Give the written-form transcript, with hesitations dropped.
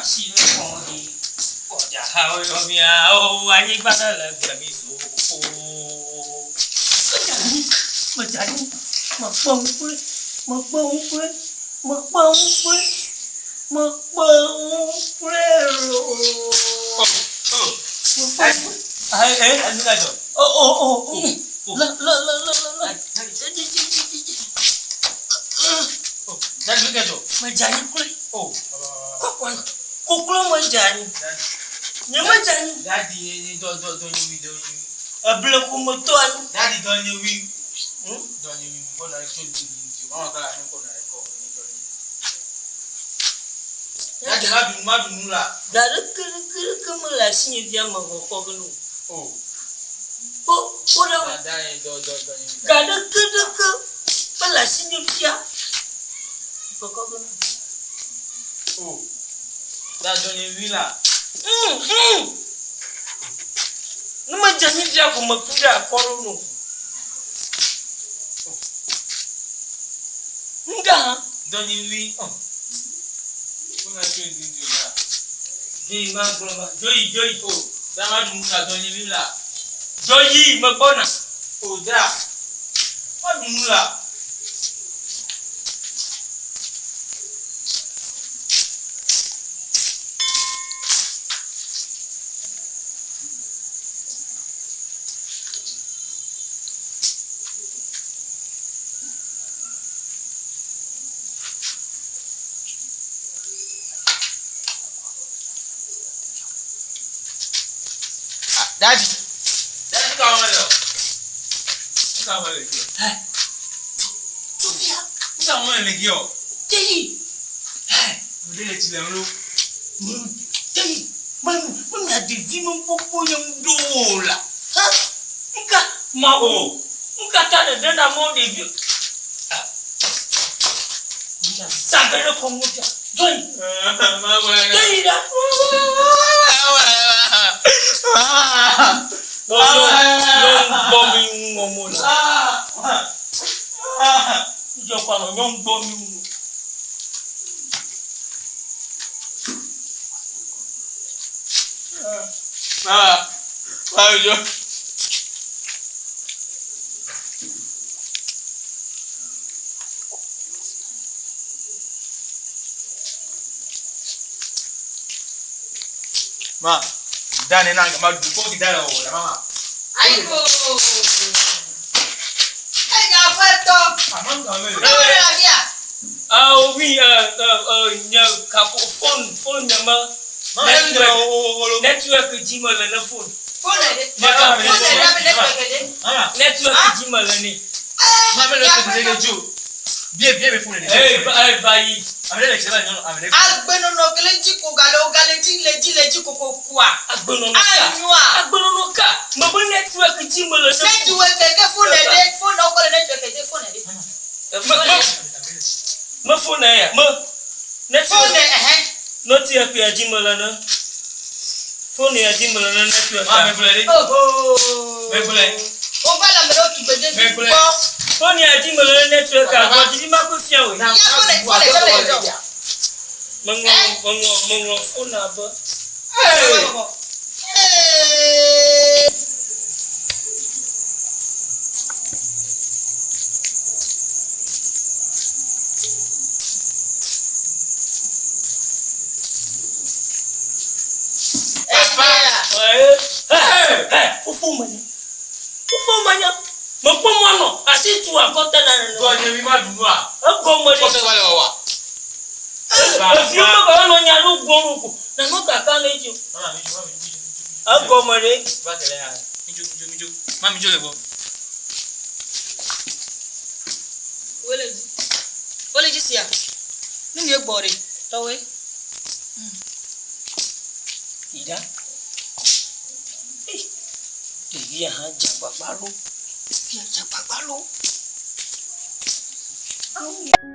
Asi ɖe kɔ ɖi. Kpɔ dza ha wo yɔ mia o anyigba ɖe le gbe mi so o. Medza anyi, medza anyi, mekpe ŋu kloe, mekpe ŋu kloe, mekpe ŋu kloe, mekpe ŋu kloe loo. Mekpe ŋu. Ayi, eh, oh, oh, oh, oh. Le, le, le, le, le, le. Dzi, dzi, dzi, dzi, dzi. Medze anyi kloe. Kɔkɔ, koklo medze anyi. Nye medze anyi. Eble ko metɔ anyi. Ga ɖeke ɖeke ɖeke mele asinye fia mexɔ xɔ ge ne o. Kpɔ, kpɔ ɖa. Ga ɖeke ɖeke mele asinye fia mexɔ xɔ ge ne o. Mm, mm. Ne medze anyi fia ko meku ɖe akɔlo no. Ŋga hã. Joyi ma gblɔ ma. Joyi, joyi. Joyi megbɔna. Hɛ. Tso fia. Teyi. Hɛ. Teyi. Me me mia ɖevi me gbogbo nye ŋu ɖo o la. Hã. Ŋka ma o. Ŋka ta ɖeɖe na mɔ ɖevi. Ŋka zage ɖe kɔ ŋu fia. Joyi. Teyi ɖa. Nyɔ gbɔ mi ŋu ŋɔmɔ la. Ŋdzɔ kɔ anɔ nyɔ gbɔ mi ŋu. Ma, dane na ma du ko ki dane o na mama. Ayiwo. Enya aƒetɔ. Ama nka me. Ɖewo ɖe afia. Awo mi nye kaƒo phone phone nye me. Mama e nyo o o lo. Network dzi me le ne phone. Phone ɖe. Mama Phone ɖe abe network ɖe. Mama, Network dzi me le ne. mama le ko de jo. Bien bien me fune ne. Ee va ee va yi. Amele le chela nyo amele. Agbenɔnɔ ke le dzi ko gale wo gale dzi le dzi le dzi koko kua. Agbenɔnɔ ka. Anyoa. Agbenɔnɔ ka. Me be network dzi me le ne phone. Network ke phone ɖe. Phone wokɔ le network dzi phone ɖe. Me me me phone ya me network. Phone ɛhɛ. Network ya dzi me le ne. Phone ya dzi me le ne network. Ma me gblɔe ɖe. Oho. Me gblɔe. Wova le ame ɖewo tugbedze Me gblɔe. gbɔ. Phone ya dzi me le ne network a gbɔ dzi ma ko fia o. Ya phone phone tsɛ le dzɔ. Meŋlɔ meŋlɔ meŋlɔ phone be. Hey. Ee. Papa. Ee, ee, ee, fofo menye. Fofo menye. Mekpɔ mɔ nɔ asi tu akɔta na nene. Dɔ nye mi ma du nua. Egɔme Ko ɖe. se va le wa. Eviwo megava nɔ nya ɖewo gblɔm ɖo ko. Nanɔ kaka ɖe edzi o. Mama mi jo, mama mi jo. Egɔme ɖe. Va kele ya. Mi jo, mi jo, mi jo. Mama mi jo le gbɔ. Wole dzi. Wole dzi sia. Nu mi gbɔ ɖe. Tɔwoe. Yi ɖa. Ei, ɖevia hã dze agbagba loo. Ɖevia dze agbagba loo. Awu.